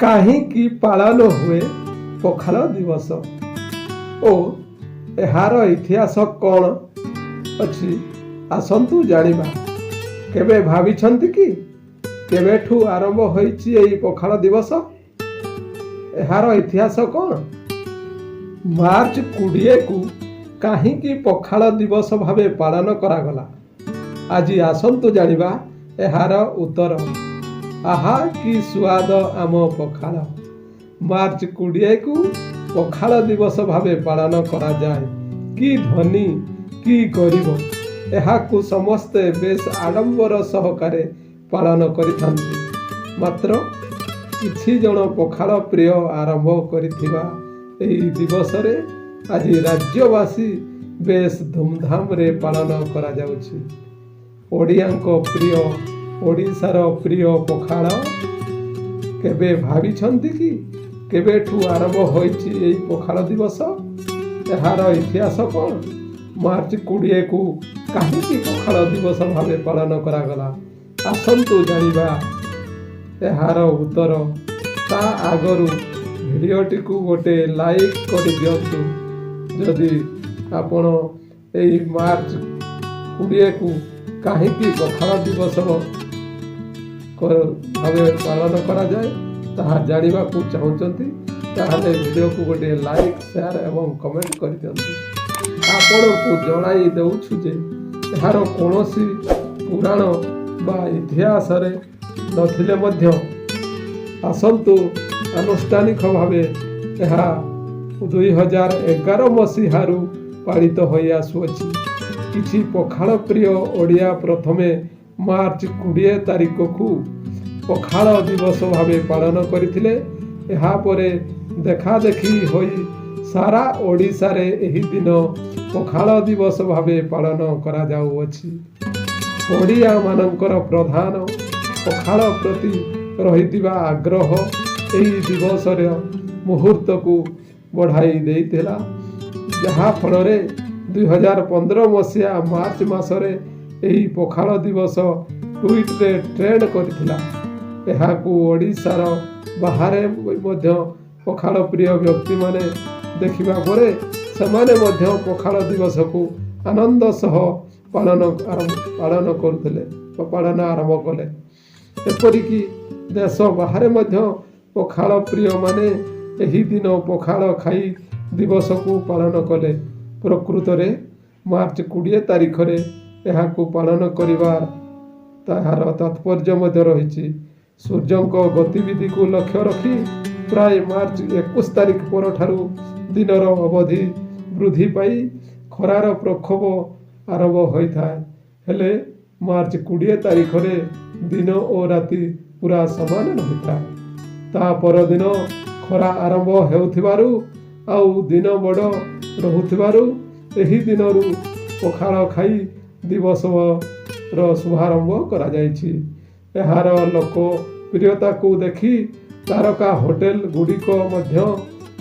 କାହିଁକି ପାଳନ ହୁଏ ପଖାଳ ଦିବସ ଓ ଏହାର ଇତିହାସ କ'ଣ ଅଛି, ଆସନ୍ତୁ ଜାଣିବା। କେବେ ଭାବିଛନ୍ତି କି, କେବେଠୁ ଆରମ୍ଭ ହୋଇଛି ଏହି ପଖାଳ ଦିବସ? ଏହାର ଇତିହାସ କ'ଣ? ମାର୍ଚ୍ଚ 20କୁ କାହିଁକି ପଖାଳ ଦିବସ ଭାବେ ପାଳନ କରାଗଲା? ଆଜି ଆସନ୍ତୁ ଜାଣିବା ଏହାର ଉତ୍ତର। ଆହା, କି ସୁଆଦ ଆମ ପଖାଳ! ମାର୍ଚ୍ଚ 20କୁ ପଖାଳ ଦିବସ ଭାବେ ପାଳନ କରାଯାଏ। କି ଧନୀ କି ଗରିବ, ଏହାକୁ ସମସ୍ତେ ବେଶ ଆଡ଼ମ୍ବର ସହକାରେ ପାଳନ କରିଥାନ୍ତି। ମାତ୍ର କିଛି ଜଣ ପଖାଳ ପ୍ରିୟ ଆରମ୍ଭ କରିଥିବା ଏହି ଦିବସରେ ଆଜି ରାଜ୍ୟବାସୀ ବେଶ ଧୁମଧାମରେ ପାଳନ କରାଯାଉଛି। ଓଡ଼ିଆଙ୍କ ପ୍ରିୟ, ଓଡ଼ିଶାର ପ୍ରିୟ ପଖାଳ। କେବେ ଭାବିଛନ୍ତି କି, କେବେଠୁ ଆରମ୍ଭ ହୋଇଛି ଏହି ପଖାଳ ଦିବସ? ଏହାର ଇତିହାସ କ'ଣ? ମାର୍ଚ୍ଚ 20କୁ କାହିଁକି ପଖାଳ ଦିବସ ଭାବେ ପାଳନ କରାଗଲା? ଆସନ୍ତୁ ଜାଣିବା ଏହାର ଉତ୍ତର। ତା ଆଗରୁ ଭିଡ଼ିଓଟିକୁ ଗୋଟେ ଲାଇକ୍ କରିଦିଅନ୍ତୁ। ଯଦି ଆପଣ ଏଇ ମାର୍ଚ୍ଚ 20କୁ କାହିଁକି ପଖାଳ ଦିବସ ଭାବେ ପାଳନ କରାଯାଏ, ତାହା ଜାଣିବାକୁ ଚାହୁଁଛନ୍ତି, ତାହେଲେ ଭିଡ଼ିଓକୁ ଗୋଟିଏ ଲାଇକ୍, ସେୟାର ଏବଂ କମେଣ୍ଟ କରିଦିଅନ୍ତୁ। ଆପଣଙ୍କୁ ଜଣାଇ ଦେଉଛୁ ଯେ ଏହାର କୌଣସି ପୁରାଣ ବା ଇତିହାସରେ ନଥିଲେ ମଧ୍ୟ ଆସନ୍ତୁ, ଆନୁଷ୍ଠାନିକ ଭାବେ ଏହା 2011 ମସିହାରୁ ପାଳିତ ହୋଇ ଆସୁଅଛି। କିଛି ପଖାଳ ପ୍ରିୟ ଓଡ଼ିଆ ପ୍ରଥମେ ମାର୍ଚ୍ଚ 20 ତାରିଖକୁ ପଖାଳ ଦିବସ ଭାବେ ପାଳନ କରିଥିଲେ। ଏହାପରେ ଦେଖାଦେଖି ହୋଇ ସାରା ଓଡ଼ିଶାରେ ଏହି ଦିନ ପଖାଳ ଦିବସ ଭାବେ ପାଳନ କରାଯାଉଅଛି। ଓଡ଼ିଆମାନଙ୍କର ପ୍ରଧାନ ପଖାଳ ପ୍ରତି ରହିଥିବା ଆଗ୍ରହ ଏହି ଦିବସର ମୁହୂର୍ତ୍ତକୁ ବଢ଼ାଇ ଦେଇଥିଲା, ଯାହାଫଳରେ 2015 ମସିହା ମାର୍ଚ୍ଚ ମାସରେ ଏହି ପଖାଳ ଦିବସ ଟ୍ୱିଟରରେ ଟ୍ରେଣ୍ଡ କରିଥିଲା। ଏହାକୁ ଓଡ଼ିଶାର ବାହାରେ ମଧ୍ୟ ପଖାଳ ପ୍ରିୟ ବ୍ୟକ୍ତିମାନେ ଦେଖିବା ପରେ ସେମାନେ ମଧ୍ୟ ପଖାଳ ଦିବସକୁ ଆନନ୍ଦ ସହ ପାଳନ କରୁଥିଲେ ବା ପାଳନ ଆରମ୍ଭ କଲେ। ଏପରିକି ଦେଶ ବାହାରେ ମଧ୍ୟ ପଖାଳ ପ୍ରିୟମାନେ ଏହି ଦିନ ପଖାଳ ଖାଇ ଦିବସକୁ ପାଳନ କଲେ। ପ୍ରକୃତରେ ମାର୍ଚ୍ଚ 20 ତାରିଖରେ ଏହାକୁ ପାଳନ କରିବାର ତାହାର ତାତ୍ପର୍ଯ୍ୟ ମଧ୍ୟ ରହିଛି। ସୂର୍ଯ୍ୟଙ୍କ ଗତିବିଧିକୁ ଲକ୍ଷ୍ୟ ରଖି ପ୍ରାୟ ମାର୍ଚ୍ଚ 21 ତାରିଖ ପରଠାରୁ ଦିନର ଅବଧି ବୃଦ୍ଧି ପାଇ ଖରାର ପ୍ରକୋପ ଆରମ୍ଭ ହୋଇଥାଏ। ହେଲେ ମାର୍ଚ୍ଚ 20 ତାରିଖରେ ଦିନ ଓ ରାତି ପୁରା ସମାନ ରହିଥାଏ। ତା ପରଦିନ ଖରା ଆରମ୍ଭ ହେଉଥିବାରୁ ଆଉ ଦିନ ବଡ଼ ରହୁଥିବାରୁ ଏହି ଦିନରୁ ପଖାଳ ଖାଇ ଦିବସର ଶୁଭାରମ୍ଭ କରାଯାଇଛି। ଏହାର ଲୋକପ୍ରିୟତାକୁ ଦେଖି ତାରକା ହୋଟେଲ ଗୁଡ଼ିକ ମଧ୍ୟ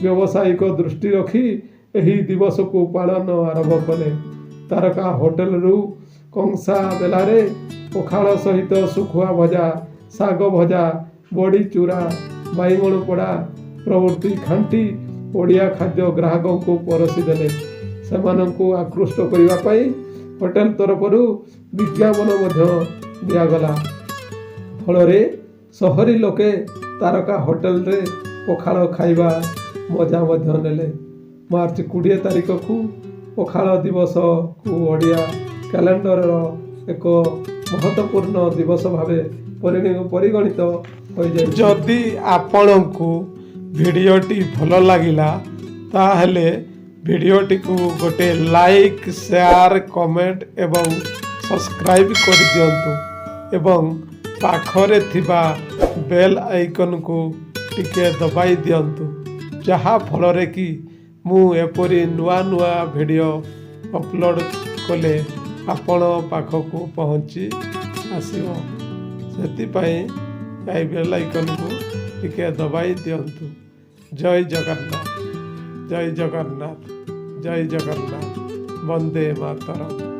ବ୍ୟବସାୟିକ ଦୃଷ୍ଟି ରଖି ଏହି ଦିବସକୁ ପାଳନ ଆରମ୍ଭ କଲେ। ତାରକା ହୋଟେଲରୁ କଂସା ବେଲାରେ ପଖାଳ ସହିତ ଶୁଖୁଆ ଭଜା, ଶାଗ ଭଜା, ବଡ଼ି ଚୁରା, ବାଇଗଣ ପୋଡ଼ା ପ୍ରଭୃତି ଖାଣ୍ଟି ଓଡ଼ିଆ ଖାଦ୍ୟ ଗ୍ରାହକଙ୍କୁ ପରସି ଦେଲେ। ସେମାନଙ୍କୁ ଆକୃଷ୍ଟ କରିବା ପାଇଁ ହୋଟେଲ ତରଫରୁ ବିଜ୍ଞାପନ ମଧ୍ୟ ଦିଆଗଲା। ଫଳରେ ସହରୀ ଲୋକେ ତାରକା ହୋଟେଲରେ ପଖାଳ ଖାଇବା ମଜା ମଧ୍ୟ ନେଲେ। ମାର୍ଚ୍ଚ 20 ତାରିଖକୁ ପଖାଳ ଦିବସକୁ ଓଡ଼ିଆ କ୍ୟାଲେଣ୍ଡରର ଏକ ମହତ୍ତ୍ୱପୂର୍ଣ୍ଣ ଦିବସ ଭାବେ ପରିଗଣିତ ହୋଇଯାଇଛି। ଯଦି ଆପଣଙ୍କୁ ଭିଡ଼ିଓଟି ଭଲ ଲାଗିଲା, ତାହେଲେ ଭିଡ଼ିଓଟିକୁ ଗୋଟେ ଲାଇକ୍, ସେୟାର, କମେଣ୍ଟ ଏବଂ ସବସ୍କ୍ରାଇବ୍ କରିଦିଅନ୍ତୁ ଏବଂ ପାଖରେ ଥିବା ବେଲ୍ ଆଇକନ୍କୁ ଟିକେ ଦବାଇ ଦିଅନ୍ତୁ, ଯାହାଫଳରେ କି ମୁଁ ଏପରି ନୂଆ ନୂଆ ଭିଡ଼ିଓ ଅପଲୋଡ଼ କଲେ ଆପଣ ପାଖକୁ ପହଞ୍ଚି ଆସିବ। ସେଥିପାଇଁ ଏହି ବେଲ୍ ଆଇକନ୍କୁ ଟିକେ ଦବାଇ ଦିଅନ୍ତୁ। ଜୟ ଜଗନ୍ନାଥ, ଜୟ ଜଗନ୍ନାଥ, ଜୟ ଜଗନ୍ନାଥ। ବନ୍ଦେ ମାତରମ୍।